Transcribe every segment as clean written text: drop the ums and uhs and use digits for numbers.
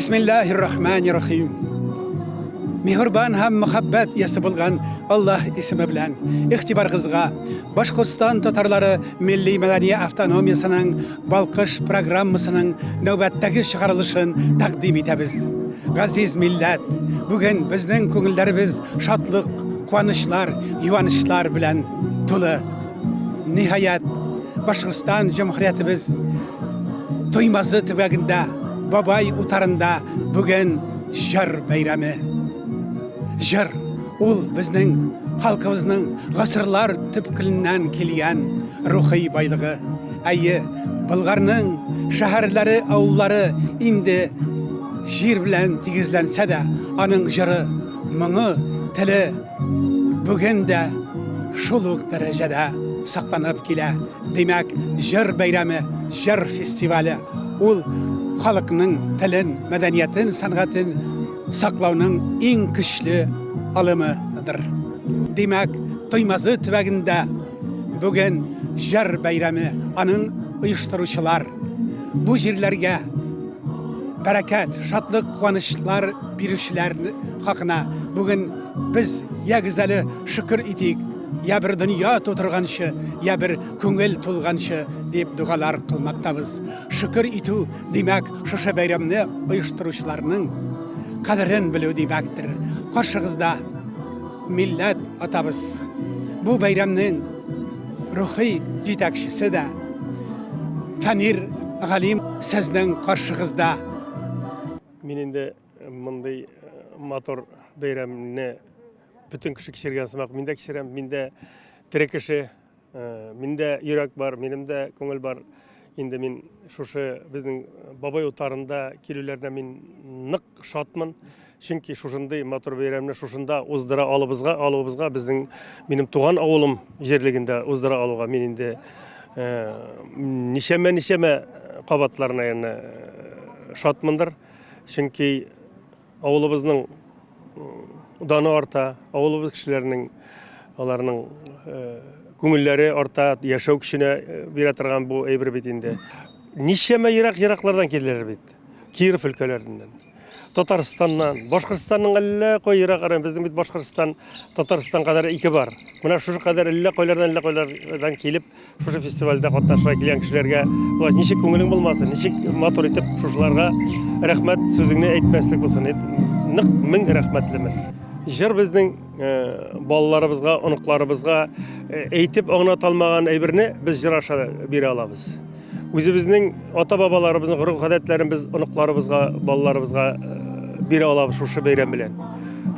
Бисмиллаһир рахманир рахим. Миһербан һәм мөхәббәт иясе булган Аллаһ исеме белән игътибарыгызга Башкортстан татарлары милли мәдәни автономиясенең Балкыш программасының нәүбәттәге чыгарылышын тәкъдим итәбез. Газиз милләт, бүген безнең күңелләребез шатлык, куанычлар, юанычлар белән тулы. Ниһаять, Башкортстан җөмһүриятебез Туймазы төбәгендә, Бабай утарында бүген җыр бәйрәме. Җыр ул безнең халкыбызның гасырлар төпкеленнән килгән рухи байлыгы. Әйе, Болгарның шәһәрләре, авыллары инде җир белән тигезләнсә дә, аның җыры, моңы, теле бүген дә шул ук дәрәҗәдә сакланып килә. Димәк, җыр бәйрәме, җыр фестивале ул халыкның телен, мәдәниятен, сәнгатен саклауның иң көчле алымыдыр. Димәк, Туймазы төбәгендә бүген җыр бәйрәме, аның оештыручылар бу җирләргә бәрәкәт, шатлык, куанычлар бирүчеләр хакына бүген без ягез әле шөкер итик, я бер дөнья тутырганчы, я бер күңел тулганчы дип догалар кылмактабыз. Шөкер итү, димәк, шушы бәйрәмне оештыручыларның кадерен белү димәктер. Каршыгызда милләт атабыз. Бу бәйрәмнең рухи җитәкчесе дә Фәнир Галим сезнең каршыгызда. Мин инде мондый матур бәйрәмне бөтен кеше кичергән сымак мин дә кичерәм. Мин дә тере кеше, миндә йөрәк бар, минем дә күңел бар. Инде мин шушы безнең бабай утарында килүләренә мин нык шатмын. Чөнки шушындый матур бәйрәмне шушында уздыра алыбызга, алуыбызга безнең минем туган авылым җирлегендә уздыра алуга мин инде ничәмә-ничәмә кабатларына яны шатмындыр. Чөнки авылыбызның даны арта, авылыбыз кешеләренең аларның күңелләре арта, яшәү көченә бирә торган бу әйбер бит инде. Ничәмә ерак-ераклардан киләләр бит. Киров өлкәләреннән, Татарстаннан, Башкортстанның әллә кай ерак ара, безнең бит Башкортстан Татарстан кадәр ике бар. Менә шушы кадәр әллә кайлардан, әллә кайлардан килеп, Шушы фестивальдә катнашырга килгән кешеләргә болай ничек күңелең булмасын, ничек матур итеп шушыларга рәхмәт сүзеңне әйтмәслек булсын. Нык мең рәхмәтлемен. Җыр безнең э, балаларыбызга, оныкларыбызга э, әйтеп аңлата алмаган әйберне без җыр аша бирә алабыз. Үзебезнең ата-бабаларыбызның гореф-гадәтләрен без оныкларыбызга, балаларыбызга э, бирә алабыз шушы бәйрәм белән.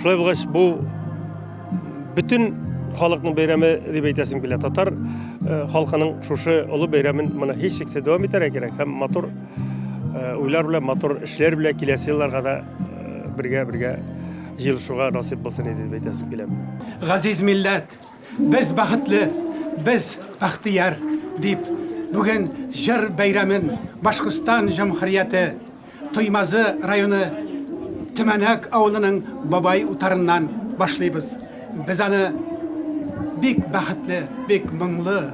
Шулай булгач, бу бөтен халыкның бәйрәме дип әйтәсем килә. Татар э, халкының шушы олы бәйрәмен моны һичшиксез дәвам итәргә кирәк һәм матур э, уйлар белән, матур эшләр белән киләсе елларга да э, бергә-бергә җыелышуга насыйп булсын иде дип әйтәсем килә. Газиз милләт, без бәхетле, без бәхтияр дип бүген җыр бәйрәмен Башкортстан Җөмһүрияте Туймазы районы Төмәнәк авылының Бабай утарыннан башлыйбыз. Без аны бик бәхетле, бик моңлы,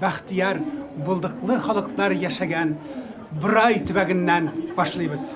бәхтияр, булдыклы халыклар яшәгән Борай төбәгеннән башлыйбыз.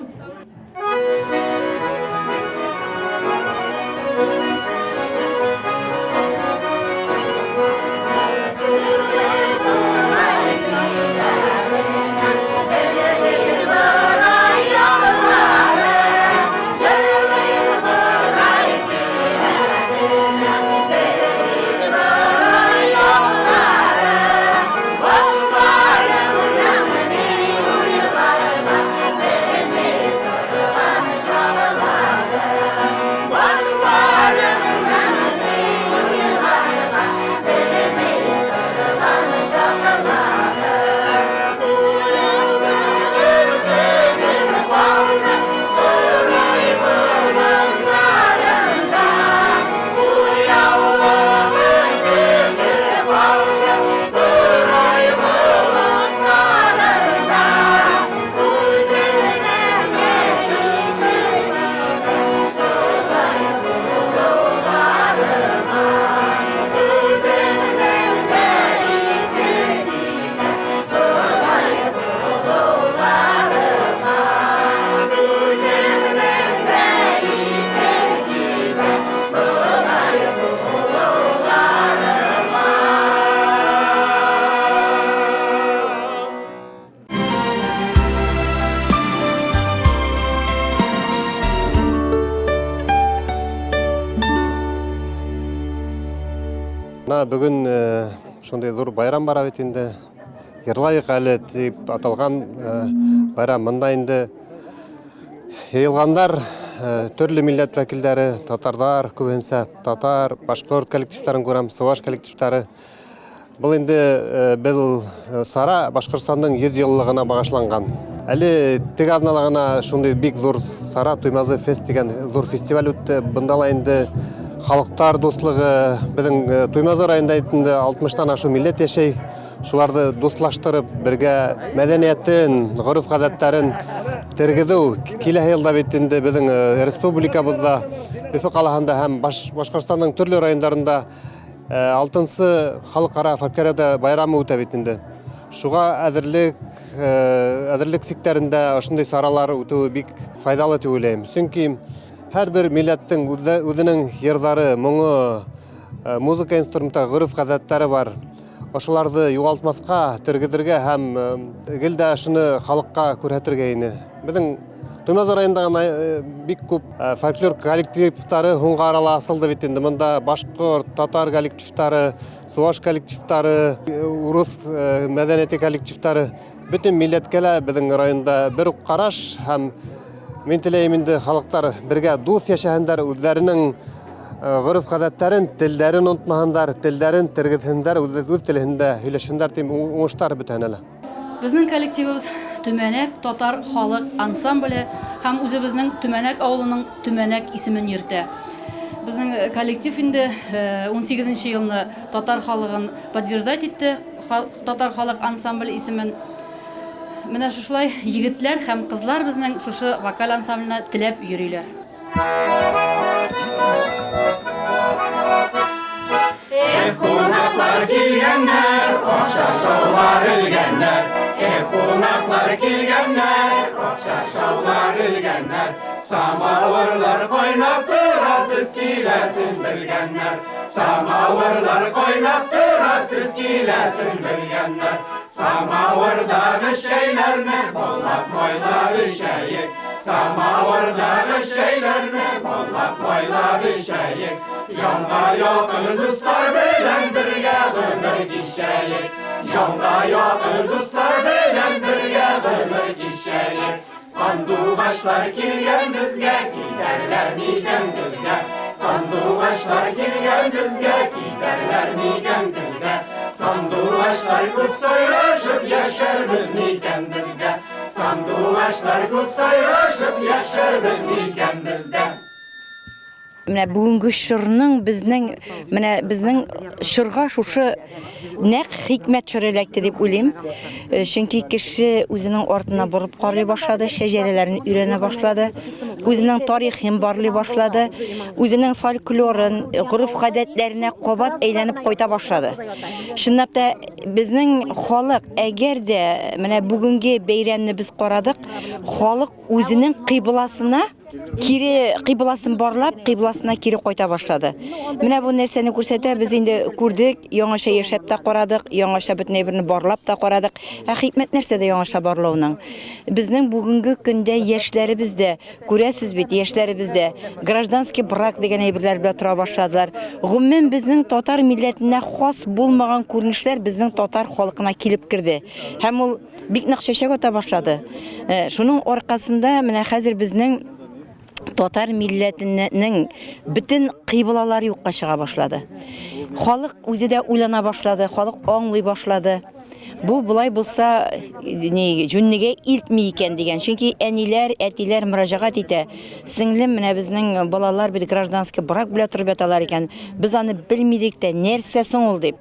Менә бүген шундый зур байрам бара бит инде. Йырлаек әле дип аталган байрам. Монда инде йыелганнар төрле милләт вәкилләре, татарлар, күбесенчә татар, башкорт коллективтарын күрәм, чуваш коллективтары. Был инде э, был э, сара Башкортстанның 100 еллыгына багышланган. Әле теге азнала гына шундый бик зур сара Туймазы фест дигән зур фестиваль үтте. Бында ла инде халыктар дуслыгы, безнең э, Туймазы районында инде 60-тан ашу милләт яшәй. Шуларны дуслаштырып, бергә мәдәниятен, гореф-гадәтләрен тергезү. Киләһе елда бит инде безнең республикабызда, Өфе калаһында һәм Башкортстанның төрле районнарында Э, алтынчы халыкара фольклориада байрамы үтә бит инде. Шуга әзерлек, э, әзерлек сиктәрендә ошондый чаралар үтүе бик файдалы дип уйлыйм. Чөнки һәрбер милләттең үзенең йырлары, моңы, э, музыка инструментлары, гореф-гадәтләре бар. Ошоларны югалтмаска, тергезергә һәм гел дә шуны халыкка күрсәтергә ине. Безнең Туймазы районында гына э, бик күп э, фольклор коллективтары һуңга арала асылды бит инде. Монда башкорт, татар коллективтары, чуваш коллективтары, э, урыс мәдәнияте коллективтары. Бөтен милләткә лә безнең районда бер үк караш һәм мин теләйм инде халыклар бергә дус яшәһеннәр, үзләренең гореф-гадәтләрен, телләрен онытмаһыннар, телләрен тергезһеннәр, үз телендә һөйләшһеннәр дип уңышлар бөтәһенә лә. Безнең коллективыбыз Төмәнәк татар халык ансамбле һәм үзебезнең Төмәнәк авылының Төмәнәк исемен йөртә. Безнең коллектив инде 18 нче елны татар халыгын подтверждать итте, татар халык ансамбле исемен. Менә шушылай егетләр һәм кызлар безнең шушы вокаль ансамбленә теләп йөриләр. Эх, кунаклар килгәннәр, акча шаулар элгәннәр. Эх, кунаклар килгәннәр, акча шаулар элгәннәр. Самавырлар кайнап тора, сез киләсен белгәннәр. Самавырлар кайнап тора, сез киләсен белгәннәр. Самавырдагы чәйләрне баллап майлап эчәек. Самавырдагы чәйләрне баллап майлап эчәек. Җанга якын дуслар белән бергә гомер кичәек. Җанга якын дуслар белән бергә гомер кичәек. Сандугачлар килгән безгә, китәрләр микән көзгә? Сандугачлар килгән безгә, китәрләр микән көзгә? Сандугачлар күп сайрашып яшәрбез микән бездә? Сандугачлар күп сайрашып яшәрбез микән бездә? Менә бүгенге чорның безнең менә безнең чорга шушы нәкъ хикмәт чоры эләкте дип уйлыйм. Э, чөнки кеше үзенең артына борып карый башлады, шәҗәрәләрен өйрәнә башлады, үзенең тарихын барлый башлады, үзенең фольклорын, гореф-гадәтләренә кабат әйләнеп кайта башлады. Чынлап та безнең халык, әгәр дә менә бүгенге бәйрәмне без карадык, халык үзенең кыйбласына кире кыйбласын барлап, кыйбласына кире кайта башлады. Менә бу нәрсәне күрсәтә, без инде күрдек, яңача яшәп тә карадык, яңача бөтен әйберне барлап та карадык. Ә хикмәт нәрсәдә яңача барлауның? Безнең бүгенге көндә яшьләребез дә, күрәсез бит, яшьләребез дә гражданский брак дигән әйберләр белән тора башладылар. Гомумән, безнең татар милләтенә хас булмаган күренешләр безнең татар халкына килеп керде. Һәм ул бик нык чәчәк ата башлады. Э, шуның аркасында менә хәзер безнең татар милләтенең бөтен кыйблалары юкка чыга башлады. Халык үзе дә уйлана башлады, халык аңлый башлады. Бу болай булса, ни, җүннегә илтми икән дигән. Чөнки әниләр, әтиләр мөрәҗәгать итә. Сеңлем, менә безнең балалар бит гражданский брак белән торып яталар икән. Без аны белмидек тә, нәрсә соң ул дип.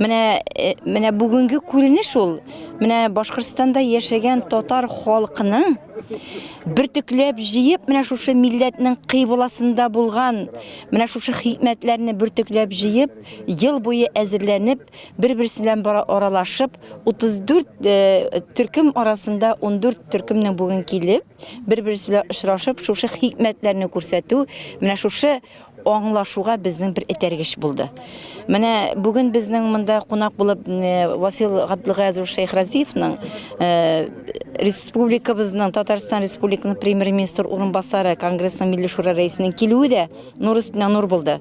Менә э, менә бүгенге күренеш ул, менә Башкортстанда яшәгән татар халкының бөртекләп җыеп, менә шушы милләтнең кыйбласында булган, менә шушы хикмәтләрне бөртекләп җыеп, ел буе әзерләнеп, бер-берсе белән аралашып, 34 э, төркем арасында 14 төркемнең бүген килеп, бер-берсе белән очрашып, шушы хикмәтләрне күрсәтү, менә шушы аңлашуга безнең бер этәргеч булды. Менә бүген безнең монда кунак булып э, Васил Габделгаязов Шәйхразиевның э, Республикабызның, Татарстан Республикасының премьер-министр урынбасары, Конгрессның Милли Шура рәисенең килүе дә нур өстенә нур булды.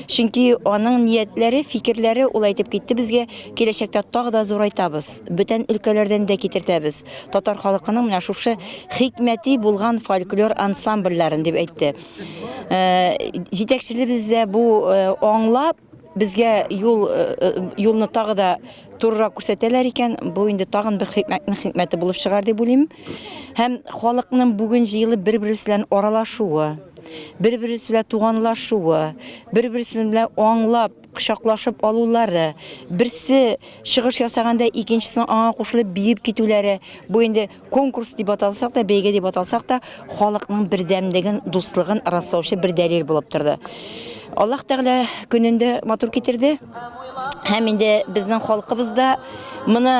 Чөнки аның ниятләре, фикерләре, ул әйтеп китте безгә, киләчәктә тагы да зурайтабыз, бүтән өлкәләрдән дә китертәбез. Татар халкының менә шушы хикмәти булган фольклор ансамбльләрен, дип әйтте. Җитәкчелебез дә бу аңлап, безгә юл юлны тагы да турырак күрсәтәләр икән, бу инде тагын бер хикмәтнең хикмәте булып чыгар дип уйлыйм. Һәм халыкның бүген җыелып бер-берсе белән аралашуы, бер-берсе белән туганлашуы, бер-берсе белән аңлап, кочаклашып алулары, берсе чыгыш ясаганда икенчесенең аңа кушылып биеп китүләре, бу инде Конкурс дип аталсак та, бәйге дип аталсак та, халыкның бердәмлеген, дуслыгын раслаучы бер дәлил булып торды. Аллаһ Тәгалә көнендә матур китерде. Һәм инде безнең халкыбыз да моны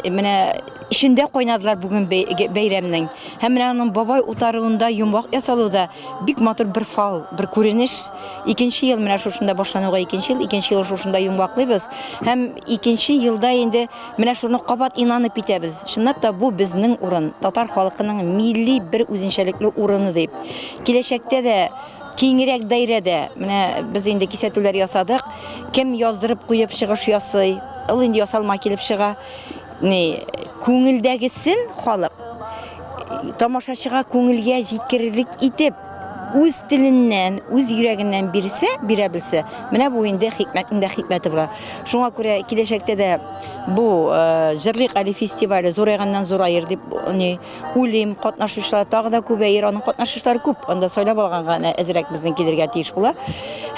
э, менә эчендә кайнадылар бүген бәйрәмнең. Һәм менә аның бабай утаруында йомгак ясалу да бик матур бер фал, бер күренеш. Икенче ел менә шушында башлануга икенче ел, икенче ел шушында йомгаклыйбыз. Һәм икенче елда инде Менә шуны кабат инанып китәбез. Чынлап та бу безнең урын, татар халкының милли бер үзенчәлекле урыны дип. Киләчәктә дә киңрәк даирәдә, менә без инде кисәтүләр ясадык, кем яздырып куеп чыгыш ясый, ул инде ясалма килеп чыга. Ни, күңелдәгесен халык тамашачыга күңелгә җиткерерлек итеп үз теленнән, үз йөрәгеннән бирсә, бирә белсә, менә бу инде хикмәтнең дә хикмәте була. Шуңа күрә киләчәктә дә бу э, Җырлыйк әле фестивале зурайганнан зураер дип ни уйлыйм. Катнашучылар тагы да күбәер, аның катнашучылары күп. Анда сайлап алган гына әзрәк безнең килергә тиеш була.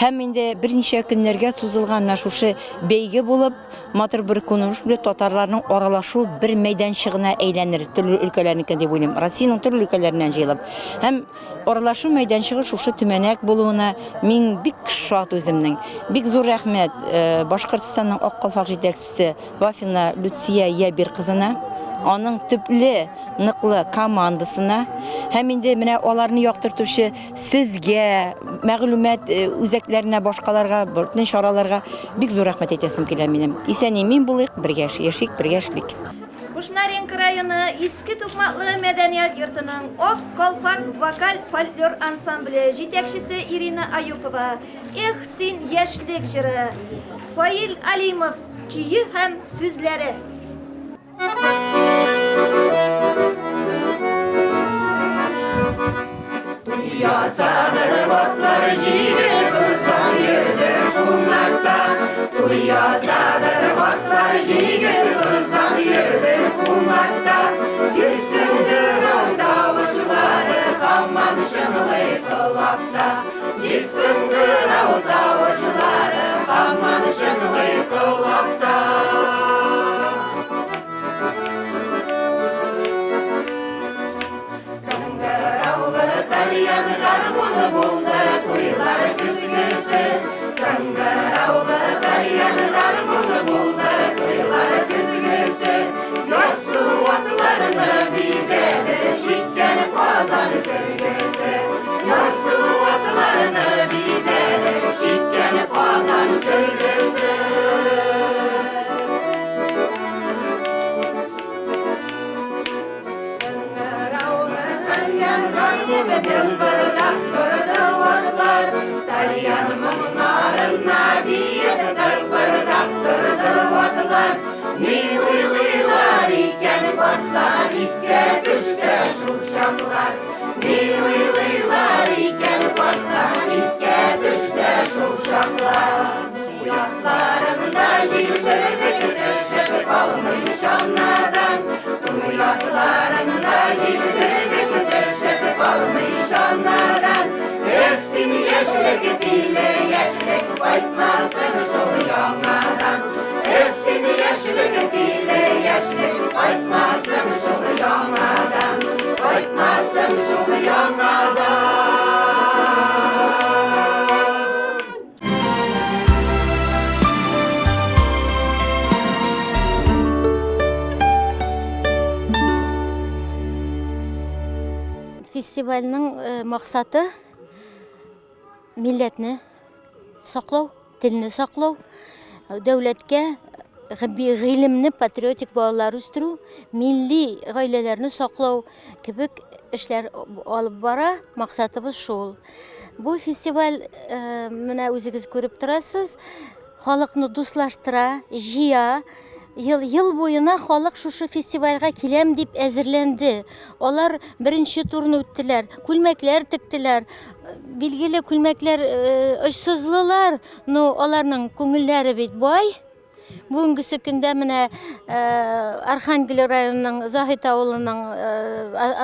Һәм инде берничә көннәргә сузылган менә шушы бәйге булып, Матур бер күнегү белән татарларның аралашу бер мәйданчыгына әйләнер, төрле өлкәләрнеке дип уйлыйм. Россиянең төрле өлкәләреннән җыелып. Һәм аралашу мәйданчыгы шушы Төмәнәк булуына мин бик шат үземнең. Бик зур рәхмәт э, Башкортстанның Ак калфак җитәкчесе Вафина Люция Ябир кызына, аның төпле, ныклы командасына һәм инде менә аларны яктыртучы Сезгә, мәгълүмат э, үзәкләренә, башкаларга, бөтен чараларга бик зур рәхмәт әйтәсем килә минем. Исән-имин булыйк, бергә яшик, бергә эшлик. Кушнаренко районы Иске Тукмаклы мәдәният йортының Ак калфак вокаль фольклор ансамбле җитәкчесе Ирина Аюпова Эх, син яшьлек җыры, Фаил Алимов көе һәм сүзләре. Ясадыр атлар җигел озак йөрде кунакта. Туй ясадыр атлар җигел озак йөрде кунакта. Җирсендерау тавышлары һаман чыңлый колакта. Җирсендерау тавышлары һаман чыңлый колакта. Кыңгыраулы тальян гармуны булды туйлар көзгесе. Кыңгыраулы тальян гармуны булды туйлар көзгесе. Ярсу атларны бизәде чиккән Казан сөлгесе. Ярсу атларны бизәде чиккән Казан сөлгесе. Ни уйлыйлар икән картлар, искә төшсә шул чаклар. Ни уйлыйлар икән картлар, искә төшсә шул чаклар. Уятларында җилдердек төшеп калмый чанадан. Уятларында җилдердек төшеп калмый чанадан. Эх, син яшьлек, тиле яшьлек, кайтмасың шул яңадан. Эх, син яшьлек, тиле яшьлек, кайтмасың шул яңадан. Кайтмасың шул яңадан. Фестивальнең э, максаты милләтне саклау, телне саклау, дәүләткә гыйлемне патриотик балалар үстерү, милли гаиләләрне саклау кебек эшләр алып бара, максатыбыз шул. Бу фестиваль менә үзегез күреп торасыз, халыкны дуслаштыра, җыя. Ел, ел буена халык шушы фестивальгә киләм дип әзерләнде. Алар беренче турны үттеләр, күлмәкләр тектеләр. Билгеле, күлмәкләр очсызлылар, но аларның күңелләре бит бай. Бүгенгесе көндә менә Архангель районының Заһит авылының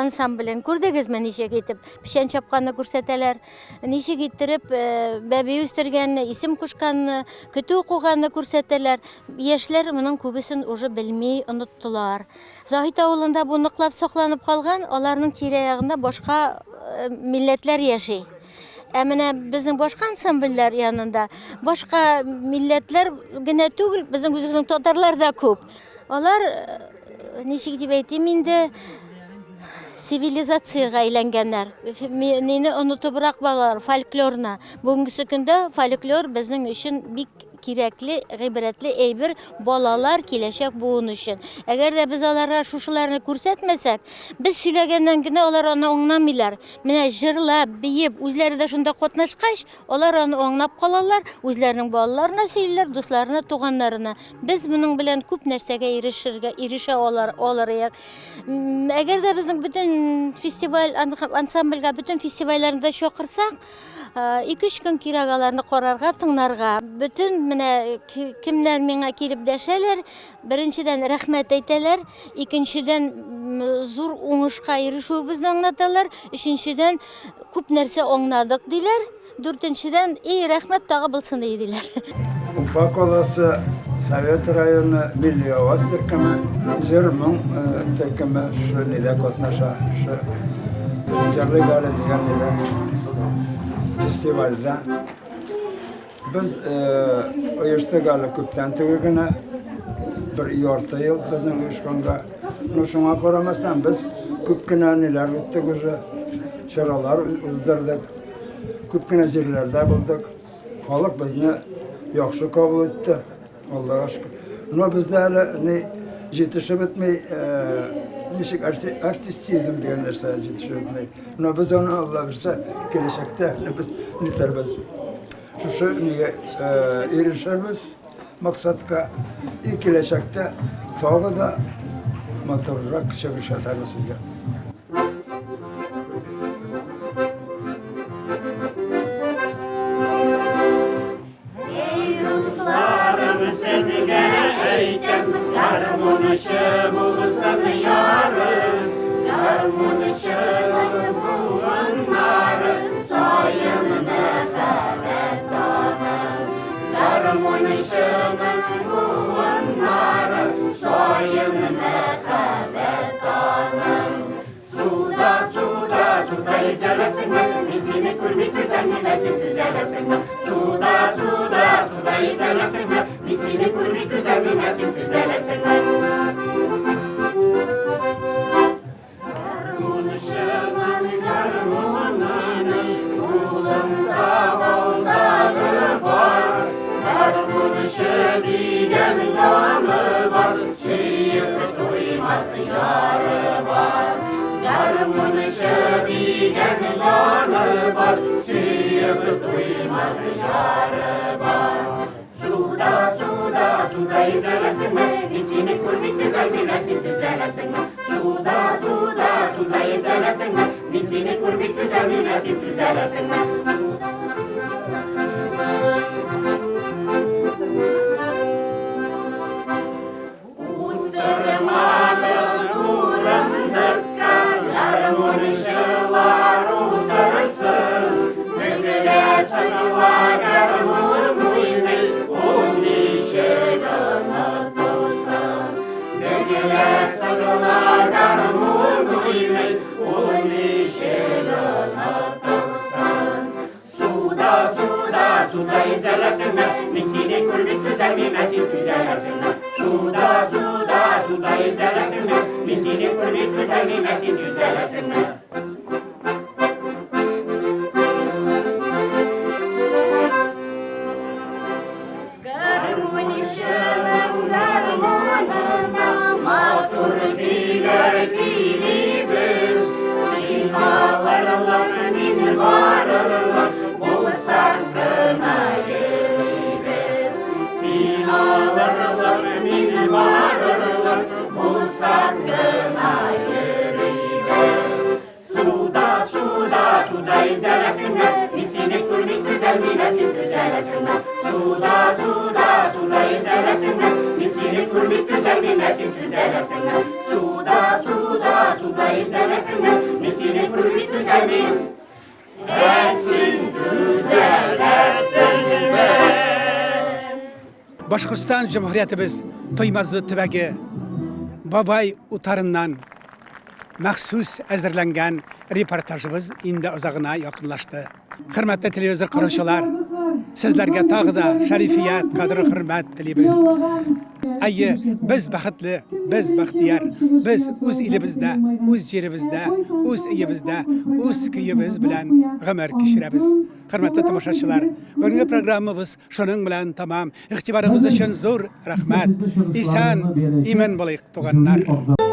ансамблен күрдегезме, ничек итеп печән чапканны күрсәтәләр, ничек иттереп бәби үстергәнне, исем кушканны, көтү куганны күрсәтәләр. Яшьләр моның күбесен уже белми, оныттылар. Заһит авылында бу ныклап сакланып калган, аларның тирә-ягында башка милләтләр яши. Ә менә безнең башка ансамбльләр янында башка милләтләр генә түгел, безнең үзебезнең татарлар да күп. Алар э, ничек дип әйтим инде, цивилизациягә әйләнгәннәр. Мине онытыбрак балалар, фольклорны. Бүгенге көндә фольклор безнең өчен бик кирәкле, гыйбрәтле әйбер балалар, киләчәк буын өчен. Әгәр дә без аларга шушыларны күрсәтмәсәк, без сөйләгәннән генә алар аны аңламыйлар. Менә җырлап, биеп, үзләре дә шунда катнашкач, алар аны аңлап калалар, үзләренең балаларына сөйлиләр, дусларына, туганнарына. Без моның белән күп нәрсәгә ирешергә, ирешә алар, алырыек. Әгәр дә безнең бөтен фестиваль, ансамбльгә бөтен фестивальләрне дә чакырсак, Ике-өч көн кирәк аларны карарга, тыңларга. Бөтен менә кемнәр миңа килеп дәшәләр, беренчедән рәхмәт әйтәләр, икенчедән зур уңышка ирешүебезне аңлаталар, өченчедән күп нәрсә аңладык диләр, дүртенчедән, и рәхмәт тагы булсын ди диләр. Уфа каласы, Совет районы, Милли аваз төркеме, җыр-моң төркеме шушы нидә катнаша, шушы Җырлыйк әле дигән нидә фестивальдә. Без оештык әле күптән түгел генә, бер ярты ел безнең оешканга. Ну, шуңа карамастан, без күп кенә ниләр үттек уже, чаралар уздырдык, күп кенә җирләрдә булдык. Халык безне яхшы кабул итте, Аллага шөкер. Но бездә әле ни җитешеп бетми, ничек артистизм дигән нәрсә җитешеп бетми. Но без аны Алла бирсә, киләчәктә без нитәрбез. Шушы нигә ирешербез максатка и киләчәктә тагы да матуррак чыгыш ясарбыз сезгә. Эй, дусларым, сезгә әйтәм, гармунчы булсын ярым, гармунчының буыннары саен мәхәббәт аның. Гармунчының буыннары саен мәхәббәт аның. Суда, суда, суда йөзәләсеңме? Мин сине күрми түзәлмим, ә син түзәләсеңме? Суда, суда, суда йөзәләсеңме? Мин сине күрми түзәлмим, ә син түзәләсеңме? Гармунчының гармунының кулында балдагы бар. Гармунчы дигән даны бар, сөеп туймас яры бар. Гармунчы дигән даны бар, сөеп туймас яры бар. Суда, суда, суда йөзәләсеңме? Мин сине күрми түзәлмим, ә син түзәләсеңме? Суда, суда, суда йөзәләсеңме? Мин сине күрми түзәлмим, ә син түзәләсеңме? Утырмагыз урындыкка, гармунчылар утырсын. Бөгелә сыгыла гармун уйный, ул ничек онытылсын. Бөгелә сыгыла гармун уйный, ул ничек онытылсын. Суда, суда, суда йөзәләсеңме? Мин сине күрми түзәлмим, ә син түзәләсеңме? Суда, суда, суда йөзәләсеңме? Мин сине күрми түзәлмим, ә син түзәләсеңме? Гармунчының гармунының түзәлмим, ә син түзәләсеңме? Суда, суда, суда йөзәләсеңме? Мин сине күрми түзәлмим, ә син түзәләсеңме? Суда, суда, суда йөзәләсеңме? Мин сине күрми түзәлмим, ә син түзәләсеңме? Башкортстан Җөмһүриятебез Туймазы төбәге Бабай утарыннан махсус әзерләнгән репортажыбыз инде азагына якынлашты. Хөрмәтле телевизор караучылар, сезләргә тагы да шәрифият, кадер хөрмәт телибез. Әйе, без бәхетле, без бәхтияр, без үз илебездә, үз җиребездә, үз өебездә, үз көебез белән гомер кичерәбез. Хөрмәтле тамашачылар, бүгенге программабыз шуның белән тәмам. Игътибарыгыз өчен зур рәхмәт. Исән, имин булыйк, туганнар.